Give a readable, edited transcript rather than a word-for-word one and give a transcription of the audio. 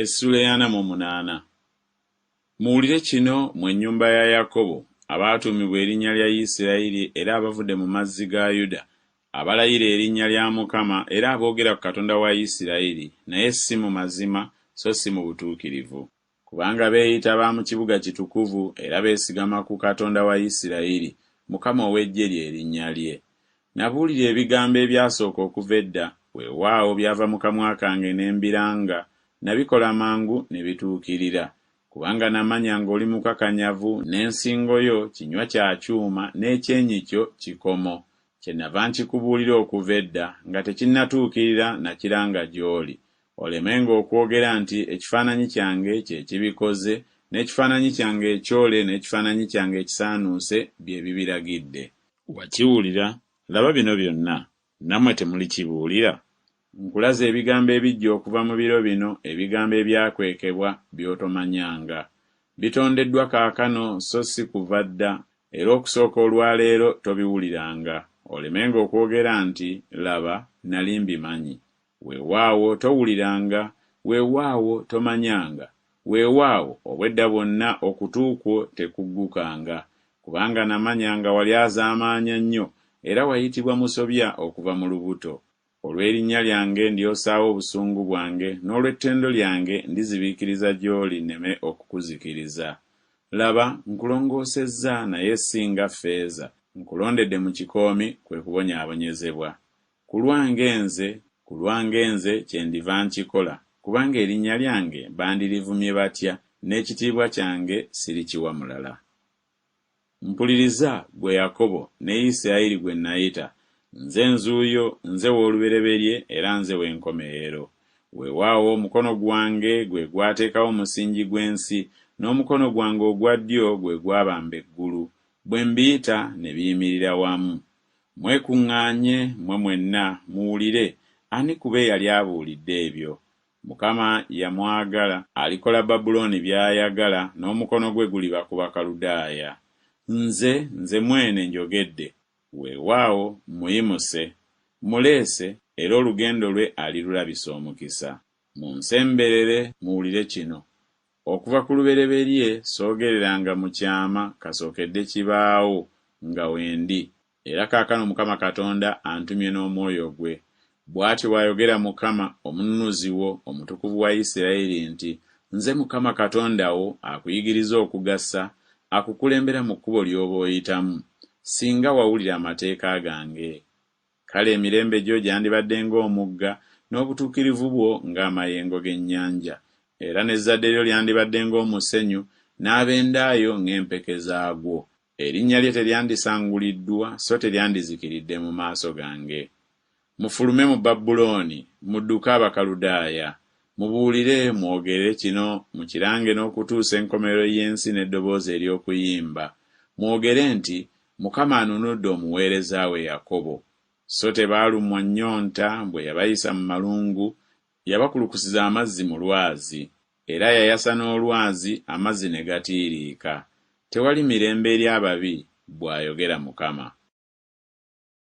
Essuula ey'ana mu omunaana. Muwulire kino, mmwe ennyumba ya Yakobo, abaatuumibwa erinnya lya Isirayiri era abavudde mu mazzi ga Yuda, abalayira erinnya lya Mukama era aboogera ku Katonda wa Isirayiri, naye si mu mazima so si mu butuukirivu. Kubanga beeyita ba mu kibuga kitukuvu era beesigama ku Katonda wa Isirayiri, Mukama ow'eggye lye linnya lye. Nabuulira ebigambo ebyasooka okuva edda, weewaawo byava mu kamwa kange ne mbiranga, nabikola mangu ne bituukirira. Kubanga namanya ng'oli mukakanyavu, n'ensingo yo kinywa kya kyuma, n'ekyenyi kyo kikomo. Kyennava nkikubuulira okuva edda, nga tekinnatuukirira nakiranga gy'oli, olemenga okwogera nti Ekifaananyi kyange kye kibikoze, n'ekifaananyi kyange ekyole n'ekifaananyi kyange ekisaanuuse bye bibiragidde. Wakiwulira, laba bino byonna, nammwe temulikibuulira? Nkulaze ebigambo ebiggya okuva mu biro bino, ebigambo ebyakwekebwa, by'otomanyanga. Bitondeddwa kaakano, so si kuva dda, era okusooka olwa leero tobiwuliranga, olemenga okwogera nti Laba, nnali mbimanyi. Weewaawo, towuliranga, weewaawo, tomanyanga, weewaawo, obw'edda bwonna okutu kwo tekuggukanga. Kubanga namanya nga walyazaamaanya nnyo, era wayitibwa musobya okuva mu lubuto. Olw'erinnya lyange ndyosaawo obusungu bwange, n'olw'ettendo lyange ndizibiikiriza gy'oli nneme okukuzikiriza. Laba, nkulongoosezza naye si nga ffeeza, nkulondedde mu kikoomi, kwe kubonyaabonyezebwa. Ku lwange nze, ku lwange nze kyendiva nkikola, kubanga erinnya lyange bandirivumye batya, n'ekitiibwa kyange sirikiwa mulala. Mpuliriza, ggwe Yakobo, ne Isirayiri gwe nayita, nze nzuuyo, nze w'olubereberye era nze w'enkomerero. Weewaawo, omukono gwange gwe gwateekawo omusingi gw'ensi, n'omukono gwange ogwa ddyo gwe gwabamba eggulu, bwe mbiyita ne biyimirira wamu. Mwekuŋŋaanye, mmwe mwenna, muwulire, ani ku bo eyali abuulidde ebyo? Mukama yamwagala, alikola Babulooni by'ayagala, n'omukono gwe guliba ku Bakaludaaya. Nze, nze mwene njogedde, weewaawo, mmuyimuse, mmuleese, era olugendo lwe alirulabisa omukisa. Munsemberere, muwulire kino, Okuva ku lubereberye soogereranga mu kyama kasookedde kibaawo, nga wendi, era kaakano Mukama Katonda antumye n'Omwoyo gwe. Bw'atyo bw'ayogera Mukama, Omununuzi wo, Omutukuvu wa Isiraeri nti, Nze Mukama Katonda wo akuyigiriza okugasa, akukulembera mu kkubo ly'oba oyitamu. Singa wawulira amateeka gange! Kale emirembe gyo gyandibadde ng'omugga, n'obutuukirivu bwo ng'amayengo g'ennyanja. Era n'ezzadde lyo lyandibadde ng'omusenyu, n'ab'enda yo ng'empeke zaagwo. Erinnya lyo teryandisanguliddwa so teryandizikiridde mu maaso gange. Mufulume mu Babulooni, mudduke Abakaludaaya! Mubuulire, mwogere kino, mukirange n'okutuusa enkomerero y'ensi n'eddoboozi ery'okuyimba. Mwogere nti, Mukama anunudde omuweereza we Yakobo. So tebaalumwa nnyonta bwe yabayisa mu malungu, yabakulukusiza amazzi mu lwazi. Era yayasa n'olwazi, amazzi ne gatiiriika. Tewali mirembe eri ababi, bw'ayogera Mukama.